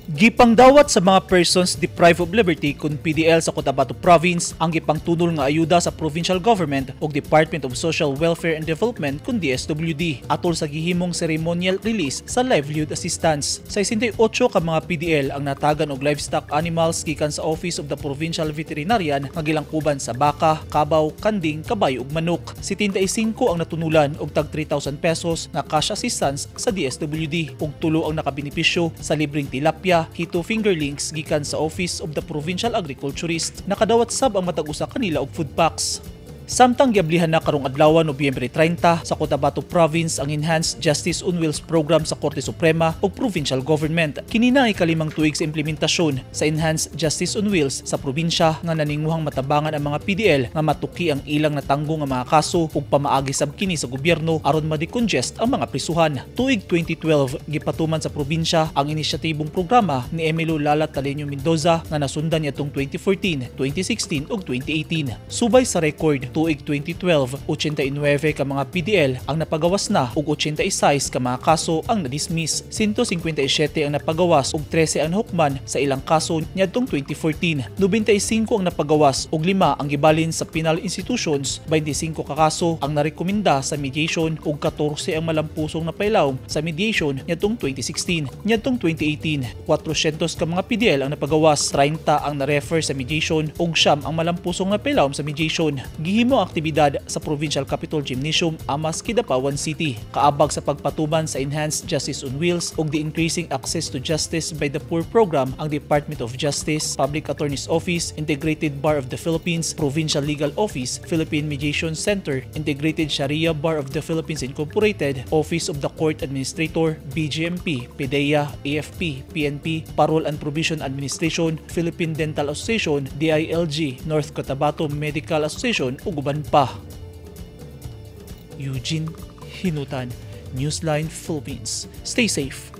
Gipangdawat sa mga persons deprived of liberty kun PDL sa Cotabato Province ang gipangtunol nga ayuda sa provincial government ug Department of Social Welfare and Development kun DSWD atol sa gihimong ceremonial release sa livelihood assistance. 68 ka mga PDL ang natagan og livestock animals gikan sa Office of the Provincial Veterinarian nga gilangkuban sa baka, kabaw, kanding, kabayo ug manok. 75 ang natunulan og tag 3,000 pesos nga cash assistance sa DSWD ug 3 ang nakabenepisyo sa libreng tilapia, hito fingerlings gikan sa Office of the Provincial Agriculturist. Nakadawat sab ang matag usa kanila og food packs. Samtang giablihan na karong adlaw, Nobyembre 30, sa Cotabato Province ang Enhanced Justice on Wheels program sa Korte Suprema ug Provincial Government. Kini na ang ikalimang tuig sa implementasyon sa Enhanced Justice on Wheels sa probinsya nga naninguhang matabangan ang mga PDL nga matuki ang ilang natanggo nga mga kaso ug pamaagi sab kini sa gobyerno aron ma-decongest ang mga prisuhan. Tuig 2012, gipatuman sa probinsya ang inisyatibong programa ni Emilio Lala Taleño Mendoza nga nasundan niadtong 2014, 2016 ug 2018. Subay sa record, tuig 2012, 89 ka mga PDL ang napagawas na ug 86 ka mga kaso ang na-dismiss. 157 ang napagawas ug 13 ang nahukman sa ilang kaso niadtong 2014. 95 ang napagawas ug 5 ang gibalin sa penal institutions, 25 ka kaso ang narekomenda sa mediation ug 14 ang malampusong napailawom sa mediation niadtong 2016. Niadtong 2018, 400 ka mga PDL ang napagawas, 30 ang na-refer sa mediation ug 9 ang malampusong napailawom sa mediation. Gihimo ang aktibidad sa Provincial Capitol Gymnasium, Amas, Kidapawan City. Kaabag sa pagpatuman sa Enhanced Justice on Wheels ug the Increasing Access to Justice by the Poor program ang Department of Justice, Public Attorney's Office, Integrated Bar of the Philippines, Provincial Legal Office, Philippine Mediation Center, Integrated Sharia Bar of the Philippines Incorporated, Office of the Court Administrator, BJMP, PDEA, AFP, PNP, Parole and Probation Administration, Philippine Dental Association, DILG, North Cotabato Medical Association ug uban pa. Eugene Hinutan, Newsline Philippines. Stay safe.